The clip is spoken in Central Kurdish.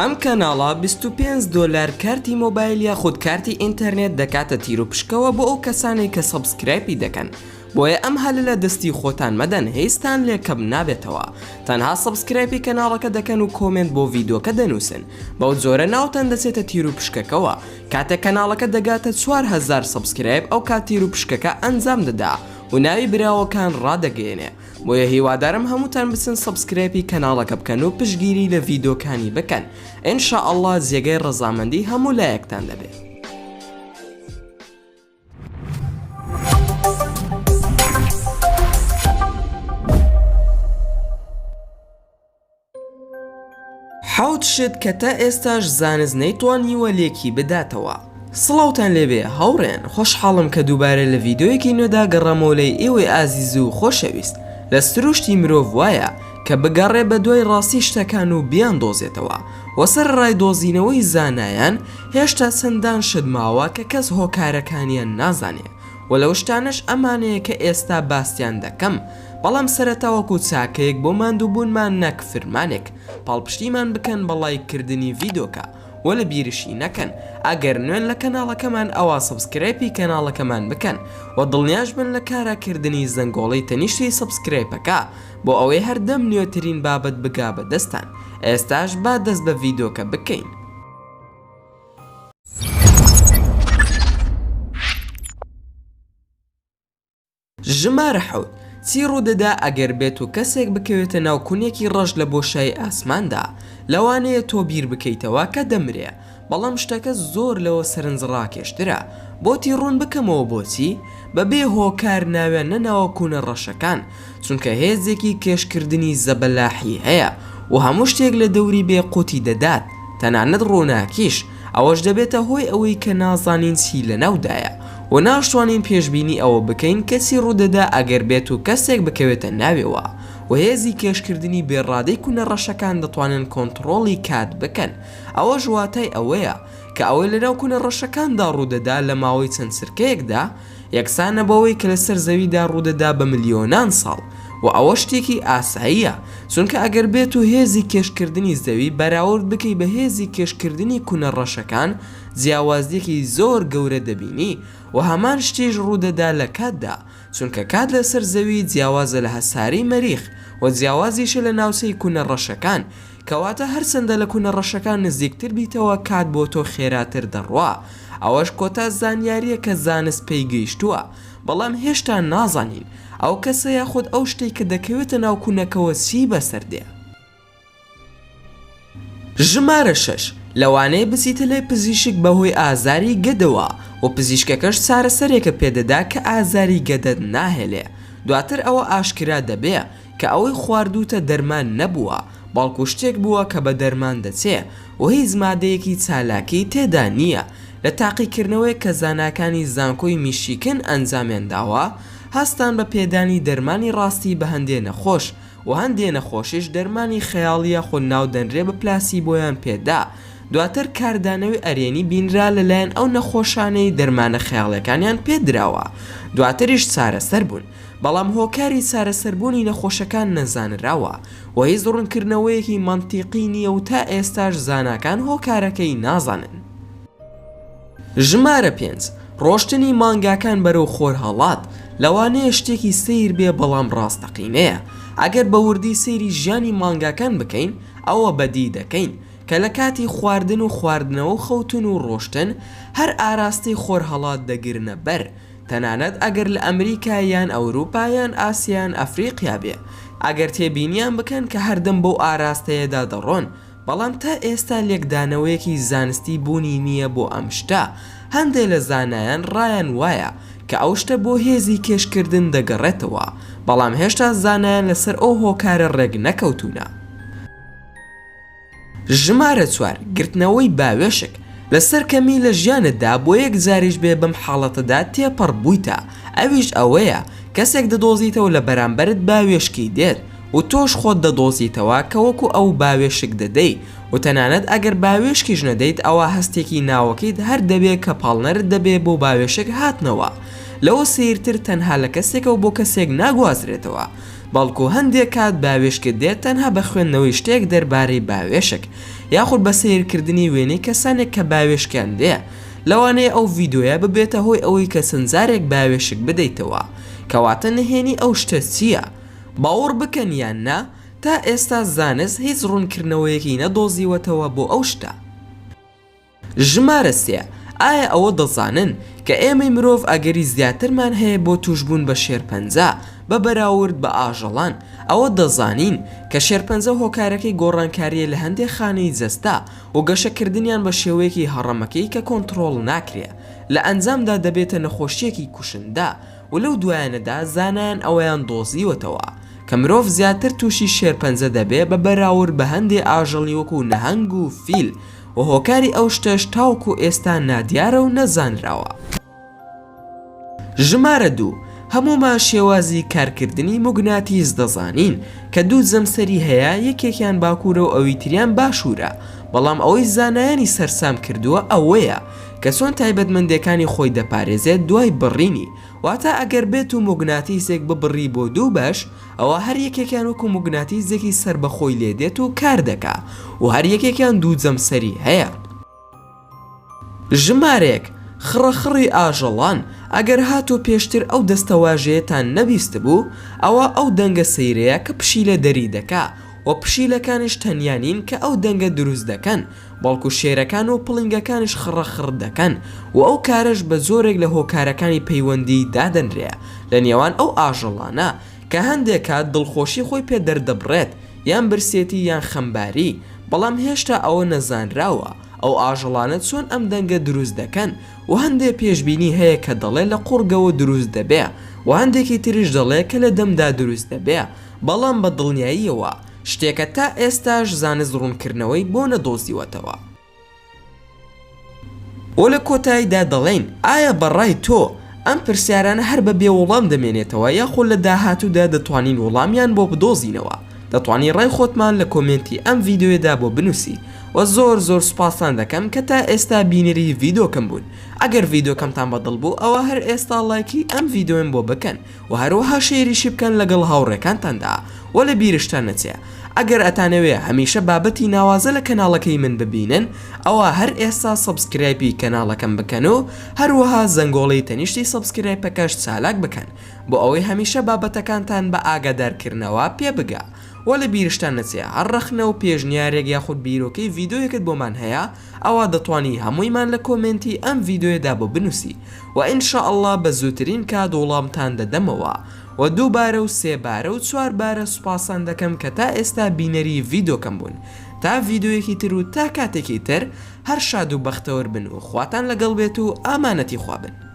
ئەم کەناڵە 25 دۆلار کارتی مۆبایل یاخود کارتی ئینتەرنێت دەکاتە تیروپشکەوە بۆ ئەو کەسانەی کە subscribe ی دەکەن بۆیە ئەم هەلە لە دەستی خۆتان مەدەن هیچتان لێ کەم نابێتەوە تەنها subscribe ی کەناڵەکە دەکەن و comment بۆ ڤیدۆکە دەنووسن بەو جۆرە ناوتان دەچێتە تیروپشکەکەوە کاتێک کەناڵەکە دەگاتە 4000 subscribe ئەو کات تیروپشکەکە ئەنجام دەدا و ناوی براوەکان ڕادەگەیەنێ بۆیە هیوادارم هەمووتان بچن subscribe ی کەناڵەکە بکەن و پشتگیری لە ڤیدۆکانی بکەن ان شاء اللە جێگەی ڕەزامەندی هەموو لایەکتان دەبێ. حەوت شت کە تا ئێستاش زانست نەیتوانیوە لێکی بداتەوە. سڵاوتان لێبێ هاوڕێیان خۆشحاڵم کە دووبارە لە ڤیدیۆیەکی نوێدا گەڕامەوە لای ئێوەی ئازیز و خۆشەویست لە سروشتی مرۆڤ وایە کە بگەڕێ بە دوای ڕاستی شتەکان و بیاندۆزێتەوە وە سەرەڕای دۆزینەوەی زانایان هێشتا چەندان شت ماوە کە کەس هۆکارەکانیان نازانێ وە لەو شتانەش ئەمانەیە کە ئێستا باسیان دەکەم بەڵام سەرەتا وەکو چاکەیەک بۆ ماندووبوونمان نەک فرمانێک پاڵپشتیمان بکەن بە ڵایک کردنی ڤیدۆکە وە لە بیرشی نەکەن ئەگەر نوێن لە کەناڵەکەمان ئەوا subscribe ی کەناڵەکەمان بکەن وە دڵنیاش بن لە کارا کردنی زەنگۆڵەی تەنیشتی subscribe ەکە بۆ ئەوەی هەردەم نوێترین بابەت بگا بە دەستان ئێستاش با دەست بە ڤیدۆکە بکەین. ژمارە حەوت، چی ڕوودەدا ئەگەر بێت و کەسێک بکەوێتە ناو کونێکی ڕەش لە بۆشایی ئاسماندا؟ لەوانەیە تۆ بیر بکەیتەوە کە دەمرێ، بەڵام شتەکە زۆر لەوە سەرنجڕاکێشترە. بۆتی ڕوون بکەمەوە بۆچی؟ بەبێ هۆکار ناویان نەناوە کونە ڕەشەکان، چونکە هێزێکی کێشکردنی زەبەلاحی هەیە و هەموو شتێک لە دەوری بێ قوتی دەدات، تەنانەت ڕووناکیش، ئەوەش دەبێتە هۆی ئەوەی کە نازانین چی لەناودایە و ناشتوانین پێشبینی ئەوە بکەین کە چی ڕوودەدا ئەگەر بێت و کەسێک بکەوێتە ناوێوە و هێزی کێشکردنی بێ ڕادەی کونە ڕەشەکان دەتوانن کۆنتڕۆڵی کات بکەن ئەوەش واتای ئەوەیە کە ئەوەی لەناو کونە ڕەشەکاندا ڕوودەدا لە ماوەی چەند چرکەیەکدا یەکسانە بەوەی کە لەسەر زەویدا ڕوودەدا بە ملیۆنان ساڵ و ئەوە شتێکی ئاساییە چونکە ئەگەر بێت و هێزی کێشکردنی زەوی بەراورد بکەی بە هێزی کێشکردنی کونە ڕەشەکان جیاوازیەکی زۆر گەورە دەبینی و هەمان شتیش ڕوودەدا لە کاتدا چونکە کات لەسەر زەوی جیاوازە لە هەسارەی مەریخ و جیاوازیشە لە ناوچەی کونە ڕەشەکان کەواتە هەرچەندە لە کونە ڕەشەکان نزیکتر بیتەوە کات بۆ تۆ خێراتر دەڕوا ئەوەش کۆتا زانیاریە کە زانست پێی گەیشتووە بەڵام هێشتا نازانین ئەو کەسە یاخود ئەو شتەی کە دەکەوێتە ناو کونەکەوە چی بەسەر دێ. ژمارە شەش، لەوانەیە بچیتە لای پزیشک بەهۆی ئازاری گەدەوە و پزیشکەکەش چارەسەرێکە پێدەدا کە ئازاری گەدەت ناهێلێ دواتر ئەوە ئاشکرا دەبێ کە ئەوەی خواردووتە دەرمان نەبووە بەڵکو شتێک بووە کە بە دەرمان دەچێ و هیچ مادەیەکی چالاکی تێدا نییە لە تاقیکردنەوەیەک کە زاناکانی زانکۆی میشیکن ئەنجامیان داوە هەستان بە پێدانی دەرمانی ڕاستی بە هەندێ نەخۆش و هەندێ نەخۆشیش دەرمانی خەیاڵی یاخود ناودەنرێ بە پلاسیبۆیان پێدا دواتر کاردانەوەی ئەرێنی بینرا لەلایەن ئەو نەخۆشانەی دەرمانە خەیاڵیەکانیان پێدراوە دواتریش چارەسەر بوون بەڵام هۆکاری چارەسەربوونی نەخۆشەکان نەزانراوە و هیچ ڕوونکردنەوەیەکی مەنتیقی نییە و تا ئێستاش زاناکان هۆکارەکەی نازانن. ژمارە پێنج، ڕۆشتنی مانگاکان بەرەو خۆرهەڵات، لەوانەیە شتێکی سەیر بێ بەڵام ڕاستەقینەیە، ئەگەر بە وردی سەیری ژیانی مانگاکان بکەین ئەوە بەدی دەکەین کە لە کاتی خواردن و خواردنەوە و خەوتن و ڕۆشتن هەر ئاراستەی خۆرهەڵات دەگرنە بەر تەنانەت ئەگەر لە ئەمریکا یان ئەوروپا یان ئاسیا یان ئەفریقیا بێ ئەگەر تێبینیان بکەن کە هەردەم بەو ئاراستەیەدا دەڕۆن بەڵام تا ئێستا لێکدانەوەیەکی زانستی بوونی نییە بۆ ئەم شتە هەندێ لە زانایان ڕایان وایە کە ئەو شتە بۆ هێزی کێشکردن دەگەڕێتەوە بەڵام هێشتا زانایان لەسەر ئەو هۆکارە ڕێک نەکەوتوونە. ژمارە چوار، گرتنەوەی باوێشک، لەسەر کەمی لە ژیانتدا بۆ یەک جاریش بێ بەم حاڵەتەدا تێپەڕ بوویتە، ئەویش ئەوەیە کەسێک دەدۆزیتەوە لە بەرامبەرت باوێشکی دێت و تۆش خۆت دەدۆزیتەوە کە وەکو ئەو باوێشک دەدەی و تەنانەت ئەگەر باوێشکیش نەدەیت ئەوا هەستێکی ناوەکیت هەر دەبێ کە پاڵنەرت دەبێ بۆ باوێشک هاتنەوە لەوە سەیرتر تەنها لە کەسێکەوە بۆ کەسێک ناگوازرێتەوە بەڵکو هەندێک کات باوێشکت دێت تەنها بە خوێندنەوەی شتێک دەربارەی باوێشک. یاخود بە سەیرکردنی وێنەی کەسانێک کە باوێشکیان دێ لەوانەیە ئەو ڤیدۆیە ببێتە هۆی ئەوەی کە چەند جارێک باوێشک بدەیتەوە کەواتە نهێنی ئەو شتە چییە؟ باوەڕ بکەن یان نا تا ئێستا زانست هیچ ڕوونکردنەوەیەکی نەدۆزیوەتەوە بۆ ئەو شتە. ژمارە سێ، ئایا ئەوە دەزانن کە ئێمەی مرۆڤ ئەگەری زیاترمان هەیە بۆ تووشبوون بە شێرپەنجە بە بەراورد بە ئاژەڵان، ئەوە دەزانین کە شێرپەنجە هۆکارەکەی گۆڕانکارییە لە هەندێ خانەی جەستە و گەشەکردنیان بە شێوەیەکی هەڕەمەکی کە کۆنتڕۆڵ ناکرێ لە ئەنجامدا دەبێتە نەخۆشییەکی کوشندە و لەو دوایانەدا زانایان ئەوەیان دۆزیوەتەوە کە مرۆڤ زیاتر تووشی شێرپەنجە دەبێ بە بەراورد بە هەندێ ئاژەڵی وەکو نەهەنگ و فیل و هۆکاری ئەو شتەش تاوەکو ئێستا نادیارە و نەزانراوە. ژمارە دوو، هەموومان شێوازی کارکردنی موگناتیس دەزانین کە دوو جەمسەری هەیە یەکێکیان باکوورە و ئەوی تریان باشوورە، بەڵام ئەوەی زانایانی سەرسام کردووە ئەوەیە کە چۆن تایبەتمەندێکانی خۆی دەپارێزێت دوای بڕینی، واتە ئەگەر بێت و موگناتیسێک ببڕی بۆ دوو بەش ئەوا هەر یەکێکیان وەکو موگناتیسێکی سەربەخۆی لێ دێت و کار دەکا و هەر یەکێکیان دوو جەمسەری هەیە. ژمارەیەک، خڕەخڕی ئاژەڵان، ئەگەر هاتوو پێشتر ئەو دەستەواژەیەتان نەبیستبوو، ئەوا ئەو دەنگە سەیرەیە کە پشیلە دەری دەکا و پشیلەکانیش تەنیا نین کە ئەو دەنگە دروست دەکەن، بەڵکو شێرەکان و پڵینگەکانیش خڕەخڕ دەکەن و ئەو کارەش بە جۆرێک لە هۆکارەکانی پەیوەندی دادەنرێ لە نێوان ئەو ئاژەڵانە کە هەندێ کات دڵخۆشی خۆی پێ دەردەبڕێت یان برسێتی یان خەمباری بەڵام هێشتا ئەوە نەزانراوە ئەو ئاژەڵانە چۆن ئەم دەنگە دروست دەکەن و هەندێ پێشبینی هەیە کە دەڵێ لە قوڕگەوە دروست دەبێ و هەندێکی تریش دەڵێ کە لە دەمدا دروست دەبێ بەڵام بە دڵنیاییەوە شتێکە تا ئێستاش زانست ڕوونکردنەوەی بۆ نەدۆزیوەتەوە. و لە کۆتاییدا دەڵێین ئایا بە ڕای تۆ ئەم پرسیارانە هەر بە بێ وەڵام دەمێنێتەوە یاخۆ لە داهاتوودا دەتوانین وەڵامیان بۆ بدۆزینەوە؟ دەتوانی ڕای خۆتمان لە کۆمێنتی ئەم ڤیدیۆیەدا بۆ بنووسی و زۆر زۆر سوپاستان دەکەم کە تا ئێستا بینەری ڤیدۆکەم بوون ئەگەر ڤیدۆکەمتان بە دڵ بوو ئەوا هەر ئێستا ڵایکی ئەم ڤیدۆیەم بۆ بکەن وە هەروەها share یشی بکەن لەگەڵ هاوڕێکانتاندا وە لە بیرشتان نەچێ ئەگەر ئەتانەوێ هەمیشە بابەتی ناوازە لە کەناڵەکەی من ببینن ئەوا هەر ئێستا subscribe ی کەناڵەکەم بکەن و هەروەها زەنگۆڵەی تەنیشتی subscribe ەکەش چالاک بکەن بۆ ئەوەی هەمیشە بابەتەکانتان بە ئاگادارکردنەوە پێ بگا وە لە بیرشتان نەچێ هەر ڕەخنە و پێشنیارێک یاخود بیرۆکەی ڤیدۆیەکت بۆمان هەیە ئەوا دەتوانی هەموویمان لە کۆمێنتی ئەم ڤیدۆیەدا بۆ بنوسی وە ان شاء اللە بە زووترین کات وڵامتان دەدەمەوە وە دووبارە و سێ بارە و چوار بارە سوپاستان دەکەم کە تا ئێستا بینەری ڤیدۆکەم بوون تا ڤیدۆیەکی تر و تا کاتێکی تر هەر شاد و بەختەوەر بن و خواتان لەگەڵ بێت و ئامانەتی خوا بن.